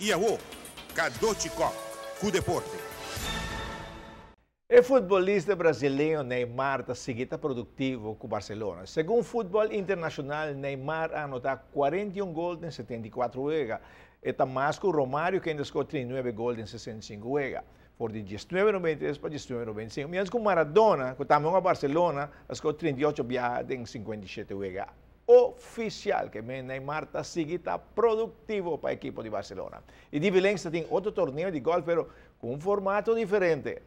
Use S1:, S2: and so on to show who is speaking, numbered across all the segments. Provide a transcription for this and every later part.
S1: I awo, Cadochi Kock ku deporte.
S2: E futbolista brasileño Neymar ta sigui ta produktivo ku Barcelona. Segun Futbol Internacional, Neymar a anotá 41 gol den 74 wega. E ta mas ku Romario, kende a skor 39 gol den 65 wega. For di 1993 pa 1995. Miéntras ku Maradona, ku tambe hunga Barcelona, a skor 38 biaha den 57 wega. Ofisial ke men Neymar ta sigui ta produktivo pa ekipo di Barcelona. I di Vilenks ta tin otro torneo di gòlf pero ku un formato diferente.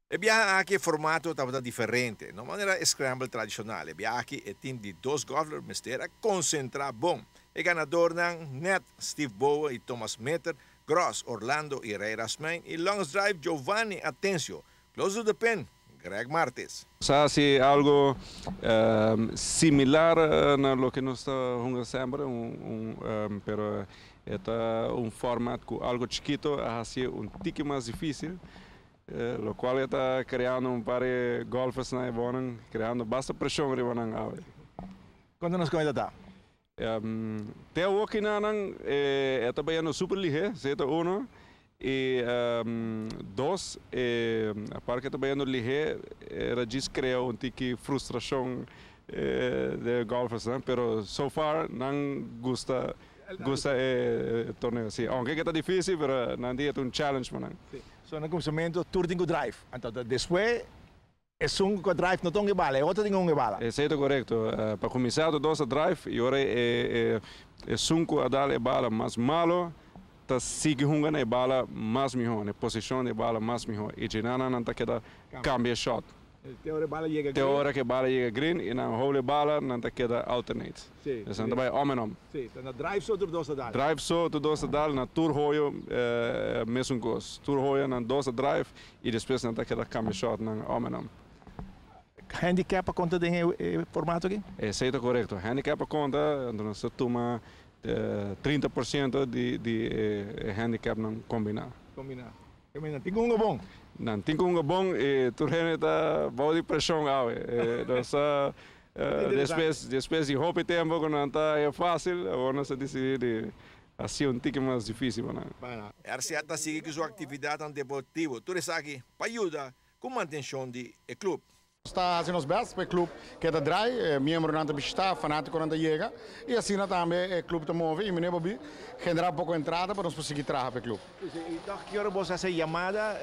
S2: E biaha aki e formato tabata diferente, no manera e scramble tradishonal. E biaha aki e tim di dos gòlfler mester a konsentrá bon. E ganadornan nèt Steve Bowen i Thomas Meter, Gross, Orlando i Ray Rasmijn i Longest Drive Giovanni Atencio. Close to the pin, Greg Martis.
S3: Sa hasi algo similar na loke nos ta hunga semper, pero e ta un format ku algo chikito a hasié un tiki mas difisil, lokual e ta kreando un par di golfers na e bonan, kreando basta preshon riba nan awe.
S2: Kuantu nos koe ta ta?
S3: Te awor kinanan e ta bayendo super lihé, esei ta uno. I dos, e aparte ku e ta bayendo lihé, e ta djis krea un tiki frustrashon den e golfersnan, pero so far nan gusta gusta e torneo, si. Ounke ke ta difisil, pero nan di e ta un challenge pa nan.
S2: So na kuminsamentu tur tin ku drive, anto despues esun ku a drive no ta un e bala, e otro tin un e bala.
S3: Esei ta korekto. Pa kuminsá tur dos a drive i ora e esun ku a dal e bala mas malo ta sigui hunga na e bala mas mihó, na e posishon di e bala mas mihó i djinana nan ta keda kambia e shot.
S2: Te ora e bala yega green.
S3: Te ora ku e bala yega green i nan hole e bala nan ta keda alternate. Pues nan ta bai om en om.
S2: Si, ta na drive so tur dos ta dal.
S3: Drive so tur dos ta dal, na tur hoyo mesun kos. Tur hoyo nan dos ta drive I despues nan ta keda kambia shotnan om en om.
S2: Handicap a konta den e formato aki?
S3: Esei ta korekto. Handicap a konta, anto nos ta tuma 30% di di e handicapnan kombiná.
S2: Kombiná. Nan tin ku hunga bon.
S3: Nan tin ku hunga bon i tur hende ta bou di preshon awe. Nos ta despues despues di hopi tempu ku nan ta haña fásil, awor nos ta disidí di Hasi un tiki mas difícil pa nan.
S2: RCA ta sigui ku su aktividatnan deportivo. Tur esaki pa yuda ku mantenshon di e klup.
S4: Nos ta hasi nos best pa e club keda draai, e miembronan ta bishita, fanaticonan ta yega y asina tambe e club ta move y mene bo bi genera poco entrada pa nos por sigui traha pa e club.
S2: Y toch ki ora bo sa haci yamada,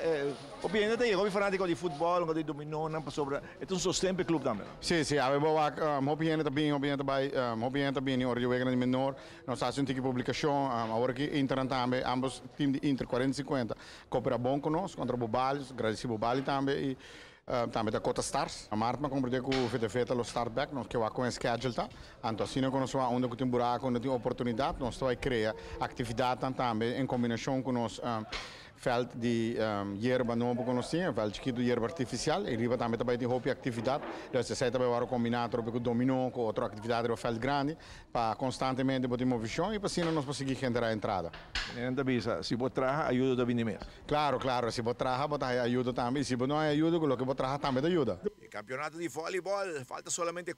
S2: hopi hende ta yega, hopi fanatico di futbol, di dominonan pasobra e ta un sosten pa e club tambe.
S4: Si, si, awe bo wak hopi hende ta bin, hopi hende ta bay, hopi hende ta bini ora di weganan di menor. Nos hasi un tiki publikashon, awor aki Internan tambe, ambos team di Inter 40 i 50 koperá bon ku nos kontra Bubali, nos gradisí Bubali tambe i tambe Dakota Stars. Na mart mi a komprendé ku VTV ta lo start bèk, nos ke wak kon e schedule ta, anto asina ku nos wak unda ku tin buraku, unda tin oportunidat, nos ta bai krea aktividatnan tambe en kombinashon ku nos Veld di yerba nobo ku nos tin, e veld chikitu yerba artifisial, i riba tambe ta bai tin hopi aktividat. Dus esei ta bai wòrdu kombiná atrobe ku dominó, ku otro aktividat riba veld grandi, pa konstantemente bo tin movishon i pa asina nos por sigui generá entrada.
S2: Nan ta bisa, si bo traha, ayudo ta bini mes.
S4: Klaro, klaro, si bo traha bo ta haña ayudo tambe, i si bo no haña ayudo, ku loke bo traha tambe ta yuda.
S2: E kampionato di vòlibòl falta solamente.